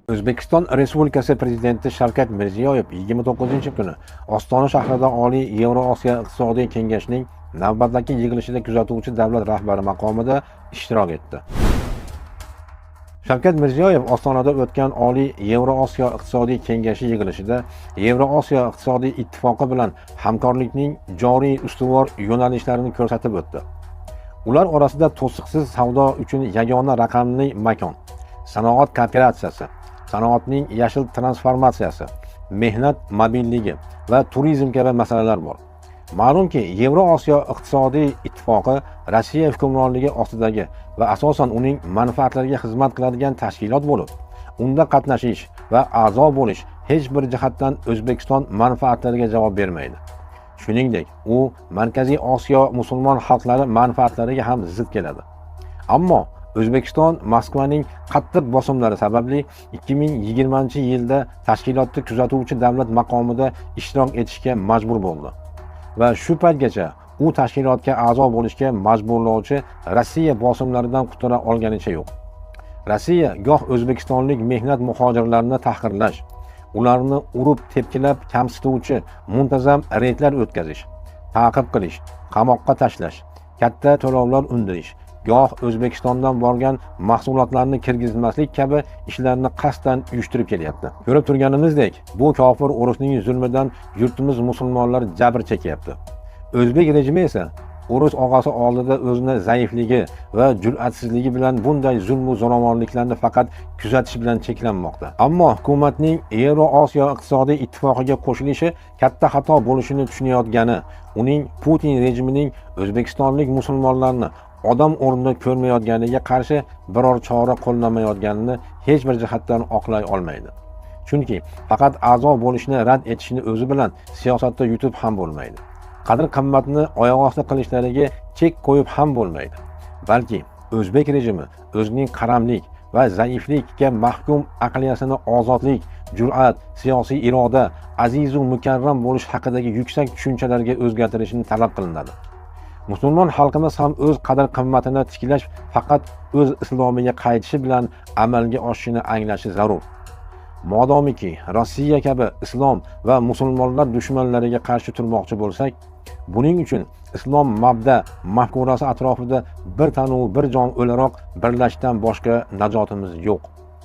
O'zbekiston Respublikasi Prezidenti Shavkat Mirziyoyev 29-kuni Ostona shahrida Oliy Yevrosiyo iqtisodiy kengashining navbatdagi yig'ilishida kuzatuvchi davlat rahbari maqomida ishtirok etdi. Shavkat Mirziyoyev Ostonada o'tgan Oliy Yevrosiyo iqtisodiy kengashi yig'ilishida Yevrosiyo iqtisodiy ittifoqi bilan hamkorlikning joriy ustuvor yo'nalishlarini ko'rsatib o'tdi. Ular orasida to'siqsiz savdo uchun yagona raqamli makon, sanoat kooperatsiyasi, sanoatning yashil transformatsiyasi, mehnat mobilligi va turizm kabi masalalar bor. Ma'lumki, Yevrosiyo iqtisodiy ittifoqi Rossiya hukmronligi ostidagi va asosan uning manfaatlariga xizmat qiladigan tashkilot bo'lib, unda qatnashish va a'zo bo'lish hech bir jihatdan O'zbekiston manfaatlariga javob bermaydi. Shuningdek, u Markaziy Osiyo musulmon xalqlari manfaatlariga ham zid keladi. Ammo O'zbekiston Moskvaning qattiq bosimlari sababli 2020-yilda tashkilotda kuzatuvchi davlat maqomida ishtirok etishga majbur bo'ldi. Va shu paytgacha u tashkilotga a'zo bo'lishga majburlovchi Rossiya bosimlaridan qutula olganicha yo'q. Rossiya goh o'zbekistonlik mehnat muhojirlarini tahqirlash, ularni urib tepkilab kamsituvchi muntazam reydlar o'tkazish, ta'qib qilish, qamoqqa tashlash, katta to'lovlar undirish, goh O'zbekistondan borgan mahsulotlarni kirgizmaslik kabi ishlarni qasddan uyushtirib kelyapti. Ko'rib turganimizdek, bu kofir o'risning zulmidan yurtimiz musulmonlari jabr chekyapti. O'zbek rejimi esa o'ris og'asi oldida o'zini zaifligi va jur'atsizligi bilan bunday zulmu zo'ravonliklarni faqat kuzatish bilan cheklanmoqda. Ammo hukumatning Yevrosiyo iqtisodiy ittifoqiga qo'shilishi katta xato bo'lishini tushunayotgani, uning Putin rejimining o'zbekistonlik musulmonlarni odam o'rnida ko'rmayotganiga qarshi biror chora qo'llanmayotganini hech bir jihatdan oqlay olmaydi. Chunki faqat a'zo bo'lishni rad etishni o'zi bilan siyosatda yutib ham bo'lmaydi. Qadr qimmatni oyoq osti qilishlariga chek qo'yib ham bo'lmaydi. Balki o'zbek rejimi o'zining qaramlik va zaiflikka mahkum aqliyasini ozodlik, jur'at, siyosiy iroda, azizu mukarram bo'lish haqidagi yuksak tushunchalarga o'zgartirishini talab qilinadi. Musulmon xalqimiz ham o'z qadr qimmatini tiklash faqat o'z islomiga qaytishi bilan amalga oshishini anglashi zarur. Modomiki Rossiya kabi islom va musulmonlar dushmanlariga qarshi turmoqchi bo'lsak, buning uchun islom mabda mafkurasi atrofida bir tanu bir jon o'laroq birlashishdan boshqa najotimiz yo'q.